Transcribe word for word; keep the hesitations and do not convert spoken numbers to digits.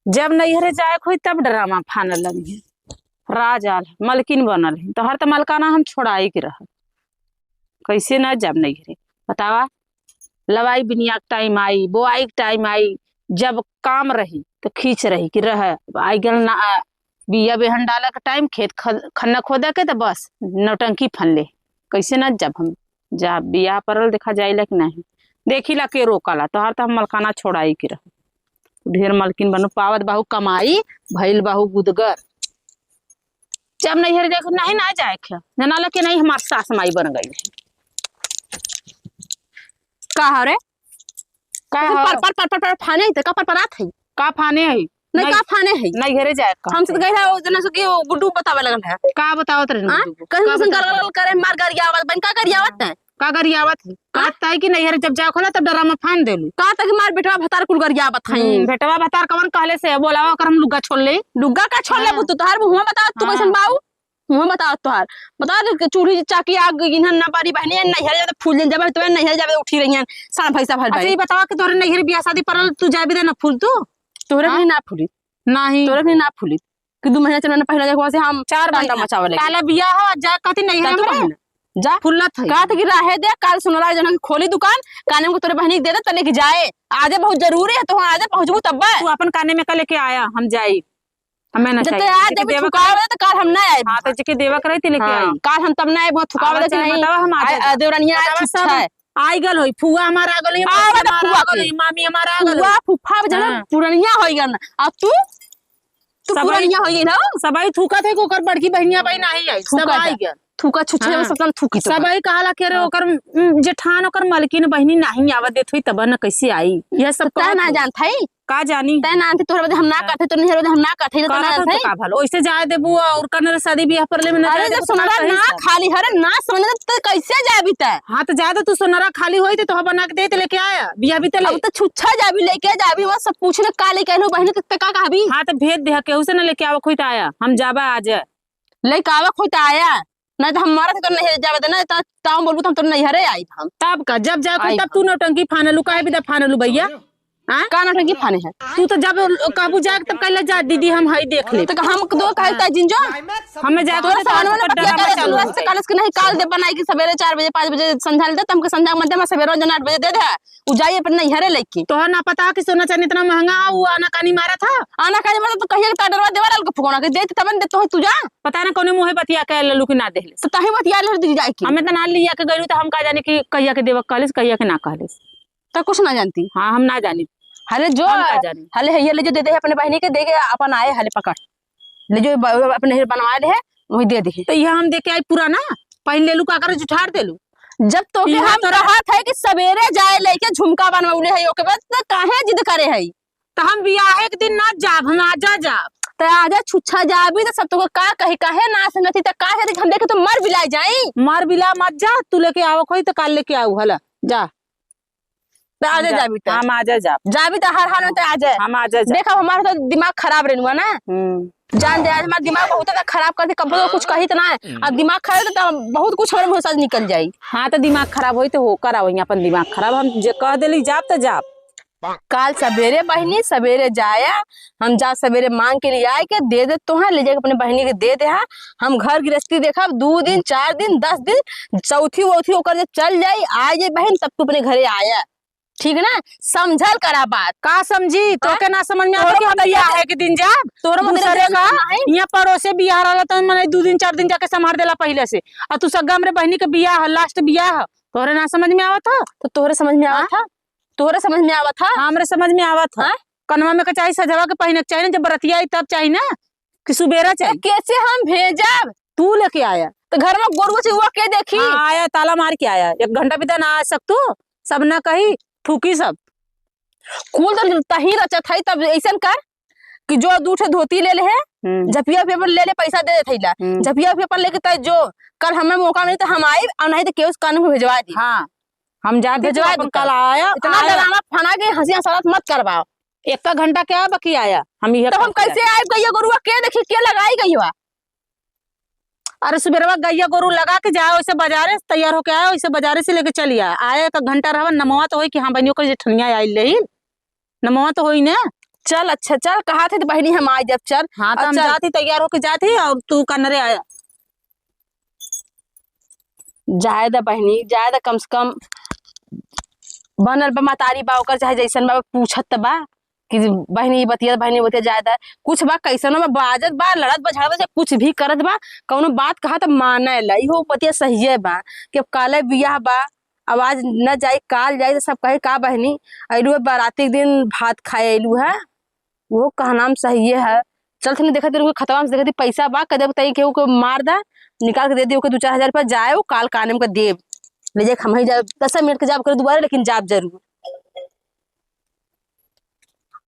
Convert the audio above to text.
जब नैहरे जाए के होई तब ड्रामा फाने लगी है। राज आल है, मलकिन बनल है, तोहर त मलकाना हम छोड़ाई के रह। कैसे ना जब नैहरे, बतावा। लवाई बिनिया के टाइम आई, बोआई के टाइम आई, जब काम रही तो खींच रही कि रह। आई गल ना, आ, बिया बेहन डाले के टाइम, खेत ख-, खन्ना खोदे के, तो बस नौटंकी फन ले। कैसे ना जब हम जा, बियाह परल देखा जाइला कि नहीं, देखी ला के रोकाला। तोहार तो हम मलकाना छोड़ाई के रह। ढेर मलकिन बनू, पावत बाहू कमाई, भइल बाहू गुदगर। जब नैहर जाए के, नहीं ना जाए के, जना ला के नहीं हमार सास माई बन गई। का हो रे? का तो हो? पर, पर, पर, पर, पर फाने है, तो का पर, पर आत है? का फाने है? नहीं, नहीं, का फाने है? नैहरे जाए का हमसे तो है। गए है, वो जना से कि वो गुड्डू बतावे लगल है। का बतावत रहे हाँ? गुड्डू को? कहीं का से बतावत गलगल रहे? करे, मार गरियावत, बन का गरियावत है? का गरियावत है? हाँ? कहत है कि नैहर जब जाए होला तब डरामा फान देलू। का तक मार बेटवा भतार कुल गरियावत है। हम्म, बेटवा भतार कवन कहले से? बोलावा ओकर हम लुग्गा छोड़ ले। लुग्गा का छोड़ ले हाँ। तू? तोहार मुँह बताओ तू हाँ। कैसन बाऊ? मुँह बताओ तोहार। बता दे कि चूल्ही चाकी आग इन्हन ना बारी बहनी, नैहर जाते फूल जन जाबे, तो नैहर जाबे उठी रही हैं, साढ़ भैंसा भर अच्छा, बारी। ये बतावा कि तोहरे नैहर बियाह शादी परल, तू जाबे दे ना फूल तू? तोहरे हाँ? भी ना फूली। नहीं। तोहरे भी ना फूली। कि दू महीना, चार महीना पहले देखो से हम चार डंडा महीना। मचावे लगे। काला बियाह हो, जा कहती नैहर का तू में। बहन? जा। फुल्लत है। कहत कि रहे दे, काल सुनरा जना के खोली दुकान, काने में तोरे बहनी के दे दे, तले की जाए। आजे बहुत जरूरी है, तो आजे पहुँचबू तब। तू अपन काने में का लेके आया, हम जाई। हमें ना जब चाहिए। ते आज जेके जब देवा थुकावे करे, तो काल हम ना आए। हाँ, तो जेके देवा करे, ते लेके हाँ, आई। काल हम तब ना आए, बहुत थुकावे आवा लेकिन चाहे नहीं। बतावा, हम आ आए, जाए। आ, देवरानिया बतावा छुच्छा सब है। आई गल होई, फुआ हमार आ गल होई, आवा मौसी तो हमार फुआ आ गल के। होई, मामी हमार आ गल फुआ, होई। फुफा, जन हाँ। पुरनिया होई गन। अब तू, तू सबई, पुरनिया होई गन, हो? सबई थुकत है कि ओकर बड़की बहिनिया बहिन नाही आई, सब थुकत आई है। गन। थुका छुच्छे हाँ। में सब जन थुकी तो सबई कहाला कि अरे हाँ। ओकर, उम, जेठान ओकर मलकिन बहिनी नाही आवा देत होई, तब न कैसे आई? यह सब तो तै कहत ना होई। जानत है। का जानी? तै ना आनती, तोहरे बदे हम ना हाँ। करते, तो नहीं बदे हम ना करते, तो कहत ना हो तो आनते। का भल? ओइसे जाए देबू और कने शादी बियाह परले में ना अरे जाए जब देबू तो का सोनरा कही ना सब? खाली हरे ना समझ त कैसे जाबी तै? हाँ, तो जाए दे तू, सोनरा खाली होई तो तोह बना के दे, तो लेके आया, बियाह भी तो ले। अब तो छुच्छा जाबी, लेके जाबी, वो सब पूछने का लेके आइलो बहिनी, तो का कहबी? हाँ, तो भेज दे, केहू से ना लेके आवक होई तो आया, हम जाबा आज। लेके आवक होई तो आया, नहीं तो हम मरत तो नहीं जाबे देना, तो ताऊ बोलबू तो हम तो नहीं हरे आई हम। तब का, जब जाए कोई आई तब हम। तू नौटंकी फानलू, काहे बिदा फानलू भैया? हाँ? का नौटंकी फाने है? तू तो जब कहबू जाए तब कहले जा दीदी हम हई देख ले। तो हम दो कहे हाँ। ता जिंजो? हमें जाए तोरा तो सामान वाला तब बतिया डरामा करे, चालू तोरा हो से जाए। कलस के नहीं काल दे बनाई कि सवेरे चार बजे, पाँच बजे संझा ले दे, तुमके संझा मत दे, मैं सवेरे जन आठ बजे दे दे। उ जाई अपने नैहरे लेके। तोहर ना पता कि सोना चांदी इतना महंगा है, उ आनाकानी मारत है। आनाकानी मारत तो कहिए कि ताडरवा देवा लाल के फुकौना के देते तबन दे तोहे तू जा। पता ना कौने मुँहे बतिया के ललू कि ना देहले। तो तही बतिया ले तू जाए के। हमें तो ना लिया के गइलू तो हम का जाने कि कहिया के देवा कहलिस, कहिया के ना कहलिस। तो कुछ ना जानती। हाँ, हम ना जानी। हले जो, हम का जानी। हले है ये ले जो दे दे अपने बहिनी के, दे के अपन आए हले पकड़। ले जो ब-, अपने नैहर बनवा ले है, वही दे दे। तो यह हम दे के आई पुराना, पहन ले लू का करे जुठार दे लू। जब तो के यह हम तो कहत है कि सवेरे जाए लेके झुमका बनवले है, ओके बाद तो काहे जिद करे है? तो हम बियाहे के दिन ना जाब, हम आजा जाब। तो आजा छुच्छा जाबी तो सब तो का कही, काहे ना संगति तो का करी, हम देखे तो मर बिला जाई। मर बिला मत जा, तू लेके आवक होई तो काल लेके आऊ हला, जा। त आजे हम जा-, जाबी त। हम आजे जाब। जाबी त हर हाल में त आजे। हम आजे जाब। देख, अब हमार तो दिमाग खराब रहनुआ ना। हम्म। जान दे, आज हमार दिमाग बहुत ज्यादा खराब कर दे, कब तो कुछ कही त ना। हम्म। अब दिमाग खराब त बहुत कुछ हमारे मुंह से निकल जाई। हाँ, त दिमाग खराब होई त हो, करा वही अपन दिमाग खराब। हम जे कह देली जाब त जाब। काल सबेरे बहिनी, सबेरे जाया, हम जा सबेरे मांग के ले आए के दे दे तोहे, ले जाके अपने बहिनी के दे दे हा। हम घर गृहस्थी देखब, दू दिन, चार दिन, दस दिन, चौथी वौथी ओकर जे चल जाई, आ जाई बहिन, तब तू अपने घरे आया। ठीक ना? समझल करा बात। का समझी? हाँ? तोके ना समझ में आवे तोहरो कि हम बदल बियाह जाए। है के दिन जाब? तोहरो बदल दूसरे जाए का? ना है? यहाँ पड़ोसे बियाह रहला त मने दू दिन चार दिन जाके संभार देला पहिले से। आ तू सग्गा हमरे बहिनी के बियाह ह, last बियाह ह। तोहरे ना समझ में आवत ह? तो तोहरे समझ में हाँ? आवत ह? तोहरे समझ में आवत ह? हाँ, हमरे समझ में आवत ह। हाँ? कनवा में के चाही, सजवा के पहिने के चाही ना, जब बरतिया आई तब चाही ना। कि सुबेरा तो चाहिए। कैसे हम भेजब? तू लेके आया। तो घर में गोरुआ चुआ के देखी? हाँ, आया, ताला मार के आया। एक घंटा बिदा ना आ सकतू, सब ना कही, थूकी सब। कुल तो तही रचत है, तब ऐसन कर कि जो दू ठे धोती ले ले है, हम्म। झपिया उपिया पर ले ले, पैसा दे दे थैला। हम्म। झपिया उपिया पर लेके तय जो, कल हमें मौका मिले तो हम आइब, और नहीं तो केहू से कानून को भेजवा दी। हाँ, हम जाते भेजवा तो अपन दी। कल आया, इतना आया। डरामा फना के हंसी हंसावत मत करवाओ। एक घंटा क्या बकी आया, हम इहे तो हम कहते कैसे हैं। आइब? गइया गोरुआ के देखी, के लगाई गइया? अरे सुबेरवा गइया गोरू लगा के जाए, वैसे बाजारे से तैयार होके आए, वैसे बाजारे से लेके चली आए। आए एक घंटा रहवा, नमवा तो होई कि हाँ बहनियों को जेठनिया आइल रही, नमवा तो होई ने। चल, अच्छा, चल, कहा थे तो बहिनी, हम आ जब, चल। हाँ, तो अब हम चल। जाती, तैयार होके जाती, अब तू कनरे आया। जाए द बहिनी, जाए द, कम से कम बनल बा, मतारी बा ओकर, चाहे जैसन बा, पूछत त बा कि बहिनी बतिया, बहिनी बतिया, जाए द। कुछ बा, कैसनो बा, बाजत बा, लड़त बा, झगड़त बा, चाहे कुछ भी करत बा, कौनो बात कहा त माने ला, इहो बतिया सहिए बा कि अब काले बियाह बा, अब आज न जाई, काल जाई, त सब कहे, "का बहिनी, अइलू है बाराती के दिन, भात खाए अइलू है?" वो कहनाम सहिए है। चल, तनी देखत रही, खतवा में से देखत रही, पैसा बा, कदे बताई, केहू के मार दा, निकाल के दे दी, ओके दू चार हजार रुपया, जाए, वो काल काने में के देब, ले जाए, हम ही जाए, दस मिनट के जाब करे दुआरे, लेकिन जाब जरूर।